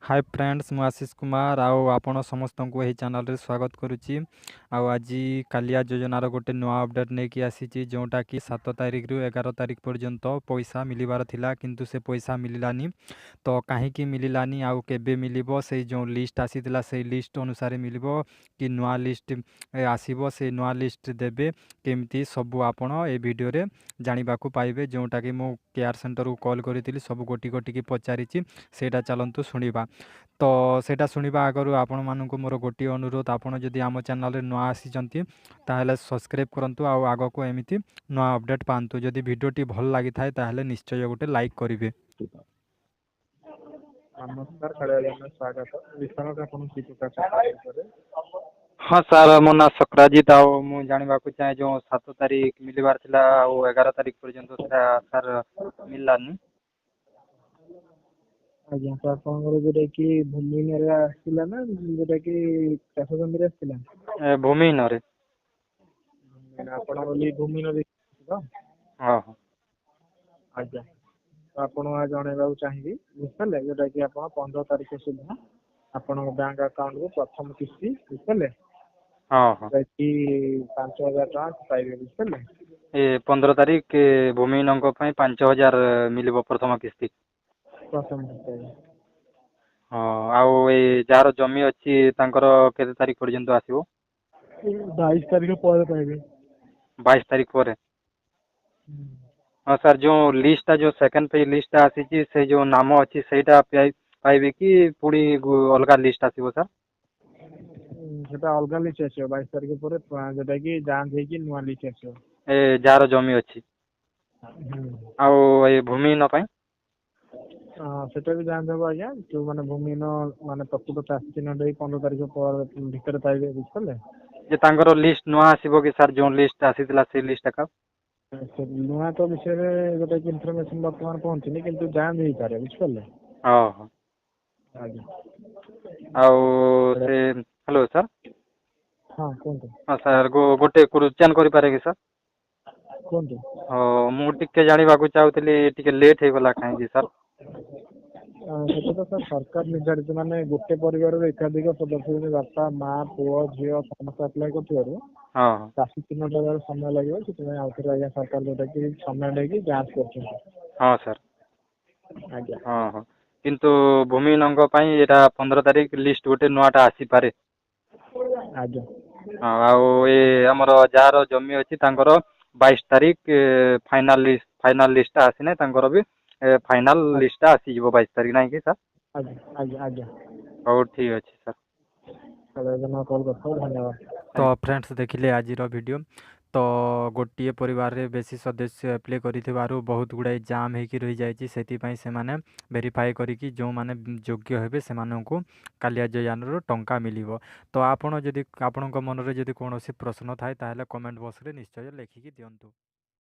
ହାଏ friends, ମୁଁ ଆଶିଷ କୁମାର ଆଉ ଆପଣ ସମସ୍ତଙ୍କୁ ଏହି ଚ୍ୟାନେଲରେ ସ୍ୱାଗତ କରୁଛି। ଆଉ ଆଜି କାଲିଆ ଯୋଜନାର ଗୋଟେ ନୂଆ ଅପଡ଼େଟ୍ ନେଇକି ଆସିଛି, ଯେଉଁଟାକି 7 ତାରିଖରୁ 11 ତାରିଖ ପର୍ଯ୍ୟନ୍ତ ପଇସା ମିଳିବାର ଥିଲା, କିନ୍ତୁ ସେ ପଇସା ମିଳିଲାନି। ତ କାହିଁକି ମିଳିଲାନି ଆଉ କେବେ ମିଳିବ, ସେଇ ଯେଉଁ ଲିଷ୍ଟ ଆସିଥିଲା ସେଇ ଲିଷ୍ଟ ଅନୁସାରେ ମିଳିବ କି ନୂଆ ଲିଷ୍ଟ ଆସିବ, ସେଇ ନୂଆ ଲିଷ୍ଟ ଦେବେ କେମିତି, ସବୁ ଆପଣ ଏ ଭିଡ଼ିଓରେ ଜାଣିବାକୁ ପାଇବେ। ଯେଉଁଟାକି ମୁଁ କେୟାର ସେଣ୍ଟରକୁ କଲ୍ କରିଥିଲି, ସବୁ ଗୋଟି ଗୋଟିକି ପଚାରିଛି, ସେଇଟା ଚାଲନ୍ତୁ ଶୁଣିବା। ତ ସେଇଟା ଶୁଣିବା ଆଗରୁ ଆପଣମାନଙ୍କୁ ମୋର ଗୋଟିଏ ଅନୁରୋଧ, ଆପଣ ଯଦି ଆମ ଚ୍ୟାନେଲରେ ନୂଆ ଆସିଛନ୍ତି ତାହେଲେ ସବସ୍କ୍ରାଇବ୍ କରନ୍ତୁ ଆଉ ଆଗକୁ ଏମିତି ନୂଆ ଅପଡ଼େଟ୍ ପାଆନ୍ତୁ। ଯଦି ଭିଡ଼ିଓଟି ଭଲ ଲାଗିଥାଏ ତାହେଲେ ନିଶ୍ଚୟ ଗୋଟେ ଲାଇକ୍ କରିବେ। ନମସ୍କାର, କାଳିଆ ଯୋଜନାରେ ସ୍ୱାଗତ। ବିସ୍ତାର ଆପଣଙ୍କୁ କି ପ୍ରକାର ସହାୟତା କରିପାରେ? ହଁ ସାର୍, ମୋ ନାଁ ସକ୍ରାଜିତ ଆଉ ମୁଁ ଜାଣିବାକୁ ଚାହେଁ, ଯେଉଁ 7 ତାରିଖ ମିଳିବାର ଥିଲା ଆଉ 11 ତାରିଖ ପର୍ଯ୍ୟନ୍ତ, ସେଟା ସାର୍ ମିଳିଲାନି। ଆଜ୍ଞା, ତ ଆପଣଙ୍କର ଯୋଉଟା କି ଭୂମିହୀନରେ ଆସିଥିଲା ନା ଯୋଉଟା କି ଚାଷ ଜମିରେ ଆସିଥିଲା? ଏ ଭୂମିହୀନରେ। ଆପଣ ବୋଲି ଭୂମିହୀନ ତ? ହଁ। ଆଜ୍ଞା, ତ ଆପଣଙ୍କୁ ଜଣେଇବାକୁ ଚାହିଁବି, ବୁଝିପାରିଲେ, ଯୋଉଟା କି ଆପଣ 15 ତାରିଖ ସୁଦ୍ଧା ଆପଣଙ୍କ ବ୍ୟାଙ୍କ ଆକାଉଣ୍ଟକୁ ପ୍ରଥମ କିସ୍ତି, ବୁଝିପାରିଲେ, ହଁ। ଯୋଉଟା କି 5000 ଟଙ୍କା ପାଇବେ, ବୁଝିପାରିଲେ? ଏ 15 ତାରିଖ ଭୂମିହୀନଙ୍କ ପାଇଁ 5000 ମିଳିବ ପ୍ରଥମ କିସ୍ତି? ପ୍ରଥମ କିସ୍ତି, ଆଜ୍ଞା। ହଁ, ଆଉ ଏଇ ଯାହାର ଜମି ଅଛି ତାଙ୍କର କେତେ ତାରିଖ ପର୍ଯ୍ୟନ୍ତ ଆସିବ? 22 ତାରିଖ ପରେ ପାଇବେ। 22 ତାରିଖ ପରେ? ହଁ ସାର୍, ଯେଉଁ ଲିଷ୍ଟଟା, ଯେଉଁ ସେକେଣ୍ଡ ପେଜ୍ ଲିଷ୍ଟଟା ଆସିଛି, ସେଇ ଯେଉଁ ନାମ ଅଛି ସେଇଟା ପାଇବେ କି ପୁଣି ଅଲଗା ଲିଷ୍ଟ ଆସିବ ସାର୍? ସେଟା ଅଲଗା ଲିଷ୍ଟ ଆସିବ 22 ତାରିଖ ପରେ, ଯୋଉଟା କି ଯାଞ୍ଚ ହେଇକି ନୂଆ ଲିଷ୍ଟ ଆସିବ। ଏ ଯାହାର ଜମି ଅଛି ଆଉ ଏ ଭୂମିହୀନ ପାଇଁ? ସେଟା ବି ଯାଞ୍ଚ ହବ ଆଜ୍ଞା। ଯୋଉମାନେ ଭୂମିହୀନ, ମାନେ ପ୍ରକୃତ ଚାଷୀ ଚିହ୍ନଟ ହେଇ 15 ତାରିଖ ପରେ ଭିତରେ ପାଇବେ, ବୁଝିପାରିଲେ? ଯେ ତାଙ୍କର ଲିଷ୍ଟ ନୂଆ ଆସିବ କି ସାର୍, ଯେଉଁ ଲିଷ୍ଟ ଆସିଥିଲା ସେଇ ଲିଷ୍ଟ ଏକା? ସେ ନୂଆ ତ ବିଷୟରେ ଗୋଟେ ଇନଫର୍ମେସନ ବର୍ତ୍ତମାନ ପହଞ୍ଚିନି, କିନ୍ତୁ ଯାଞ୍ଚ ହେଇପାରେ, ବୁଝିପାରିଲେ? ହଁ। ଆଜ୍ଞା। ଆଉ ସେ, ହ୍ୟାଲୋ ସାର୍। ହଁ, କୁହନ୍ତୁ। ହଁ ସାର୍, ଗୋଟେ କ୍ୱେଶ୍ଚନ୍ କରିପାରେ କି ସାର୍? କୁହନ୍ତୁ। ହଁ, ମୁଁ ଟିକେ ଜାଣିବାକୁ ଚାହୁଁଥିଲି, ଟିକେ ଲେଟ୍ ହେଇଗଲା କାହିଁକି ସାର୍? ସେଟା ତ ସାର୍ ସରକାର ନିର୍ଦ୍ଧାରିତ, ମାନେ ଗୋଟେ ପରିବାରର ଏକାଧିକ ସଦସ୍ୟ, ଯେମିତି ବାପା, ମା, ପୁଅ, ଝିଅ ସମସ୍ତେ ଆପ୍ଲାଏ କରୁଥିବାରୁ ହଁ ଚାଷୀ ଚିହ୍ନଟ ହେବାକୁ ସମୟ ଲାଗିବ। ସେଥିପାଇଁ ଆଉଥରେ ଆଜ୍ଞା ସରକାର ଯୋଉଟା କି ସମୟ ନେଇକି ଯାଞ୍ଚ କରୁଛନ୍ତି। ହଁ ସାର୍। ଆଜ୍ଞା। ହଁ, କିନ୍ତୁ ଭୂମିହୀନଙ୍କ ପାଇଁ ଏଇଟା 15 ତାରିଖ ଲିଷ୍ଟ ଗୋଟେ ନୂଆଟା ଆସିପାରେ? ଆଜ୍ଞା। ହଁ, ଆଉ ଏ ଆମର ଯାହାର ଜମି ଅଛି ତାଙ୍କର 22 ତାରିଖ ଫାଇନାଲ ଲିଷ୍ଟ, ଫାଇନାଲ ଲିଷ୍ଟଟା ଆସିନାହିଁ, ତାଙ୍କର ବି ଫାଇନାଲ ଲିଷ୍ଟଟା ଆସିଯିବ 22 ତାରିଖ, ନାଇଁ କି ସାର୍? ଆଜ୍ଞା। ହଉ, ଠିକ୍ ଅଛି ସାର୍। କାଳିଆ ଯୋଜନା କଲ୍ କରିଥିବାରୁ ଧନ୍ୟବାଦ। ତ ଫ୍ରେଣ୍ଡସ୍, ଦେଖିଲେ ଆଜିର ଭିଡ଼ିଓ। ତ ଗୋଟିଏ ପରିବାରରେ ବେଶୀ ସଦସ୍ୟ ଆପ୍ଲାଏ କରିଥିବାରୁ ବହୁତ ଗୁଡ଼ାଏ ଜାମ୍ ହେଇକି ରହିଯାଇଛି। ସେଥିପାଇଁ ସେମାନେ ଭେରିଫାଏ କରିକି ଯେଉଁମାନେ ଯୋଗ୍ୟ ହେବେ ସେମାନଙ୍କୁ କାଳିଆ ଯୋଜନାରୁ ଟଙ୍କା ମିଳିବ। ତ ଆପଣ ଯଦି ଆପଣଙ୍କ ମନରେ ଯଦି କୌଣସି ପ୍ରଶ୍ନ ଥାଏ ତାହେଲେ କମେଣ୍ଟ ବକ୍ସରେ ନିଶ୍ଚୟ ଲେଖିକି ଦିଅନ୍ତୁ।